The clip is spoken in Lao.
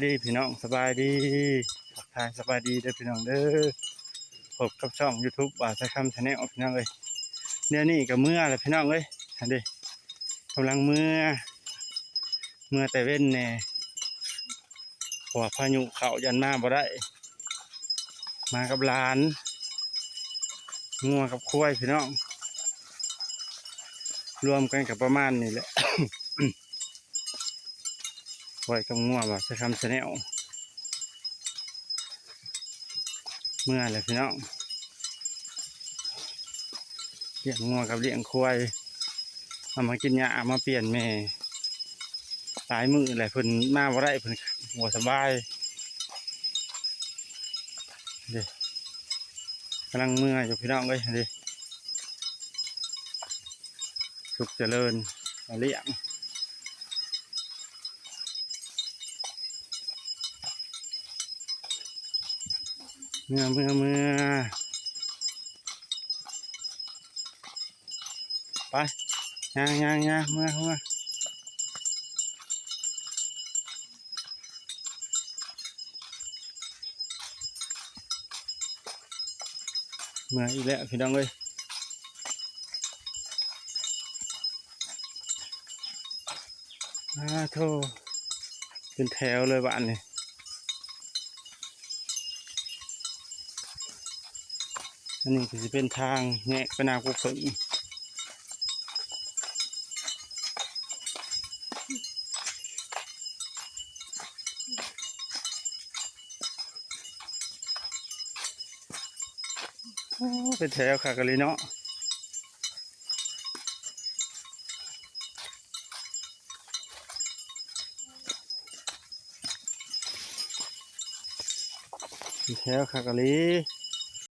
ດີພີ່ນ້ອງ ສະບາຍດີ ທັກທາຍສະບາຍດີເດີພີ່ນ້ອງເດີ ພົບກັບຊ່ອງຢູທູບບ່າວສາຍຄຳແຊນແນວພີ່ນ້ອງເອີຍ. ດຽວນີ້ກໍເມືອແລ້ວພີ່ນ້ອງເອີຍ ຫັ້ນເດ ກຳລັງເມືອ ເມືອແຕ່ເວັນແດ່ ເພາະວ່າພາຍຸເຂົ້າ ຢ້ານມາບໍ່ໄດ້ ມາກັບຫຼານ ງົວກັບຄວາຍພີ່ນ້ອງ ລວມກັນກໍປະມານນີ້ແຫຼະ ຄວາຍກັບງົວ ບ່າວສາຍຄຳແຊນແນວ ເມືອແລ້ວພີ່ນ້ອງ ລ້ຽງງົວກັບລ້ຽງຄວາຍ ເອົາມາກິນຫຍ້າ ເອົາມາປ່ຽນແມ່ ຫຼາຍມື້ແລ້ວເພິ່ນມາບໍ່ໄດ້ ເພິ່ນບໍ່ສະບາຍເດ້ ກຳລັງເມືອຢູ່ພີ່ນ້ອງເອີຍ ເດ້ ສຸກຈະເລີນ ມາລ້ຽງ ເມືອ ເມືອ ເມືອ ໄປ ຍ່າງ ຍ່າງ ຍ່າງ ເມືອ ເມືອ ເມືອອີກແລ້ວພີ່ນ້ອງເອີຍ. ອາໂທ້ ເປັນແຖວເລີຍບາດນີ້ ອັນນີ້ກໍຊິເປັນທາງແຍກໄປນາພູເຜິ້ງ. ໂອ້ ເປັນແຖວຄັກອີ່ຫຼີເນາະ ເປັນແຖວຄັກອີ່ຫຼີ.